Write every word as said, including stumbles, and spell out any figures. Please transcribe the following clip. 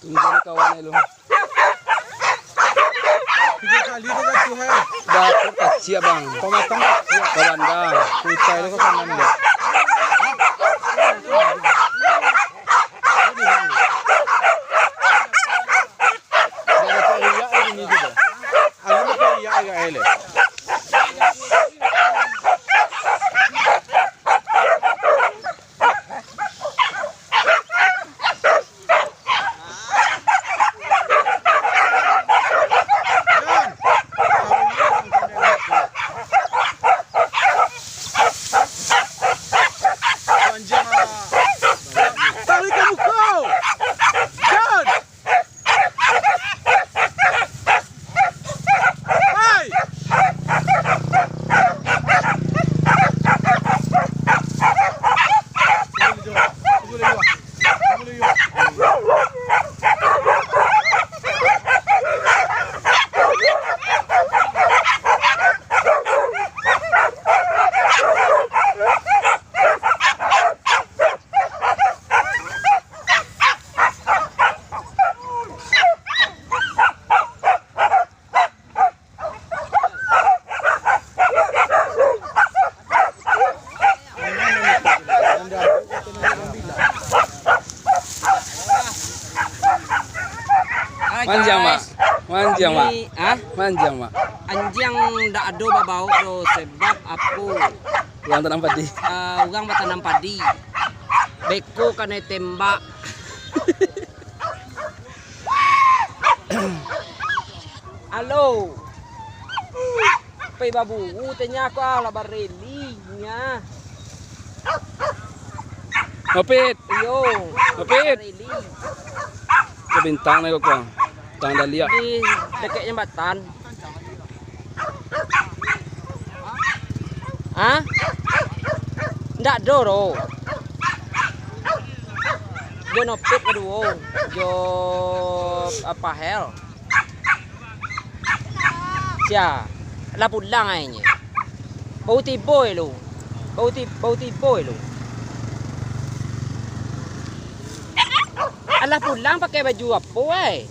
Tunggu dulu kawan lu. Tiga kali tu jatuh, eh. Dah, tu kacik, Bang. Kau matang kacik. Kawan dah. Kucai lu ke kanan dah. Dah dapat riak lagi ni juga. Aku dapat riak agak elok. Tarik ka muko! Jan! Hai! Manjang, Mak. Manjang, Mak. Manjang, Mak. Anjiang ndak ado babaok doh, sebab apo? Urang tanam padi. Ah, urang batanam padi. Beko kanai tembak. Halo. Pai baburu tanya ko, ah, lah bareli nya. Ngopit. Iyo. Ngopit. Bareli. Ke bintang ni kok, Bang. Bintang dah liak. Di dekat jambatan. Hah? Ndak ado doh. Jo Nopit kaduo. Jo apa hel? Sia? Lah pulang ai nyo. Baru tibo lu. Baru ti-, baru tibo lu. Alah pulang pakai baju apo ai?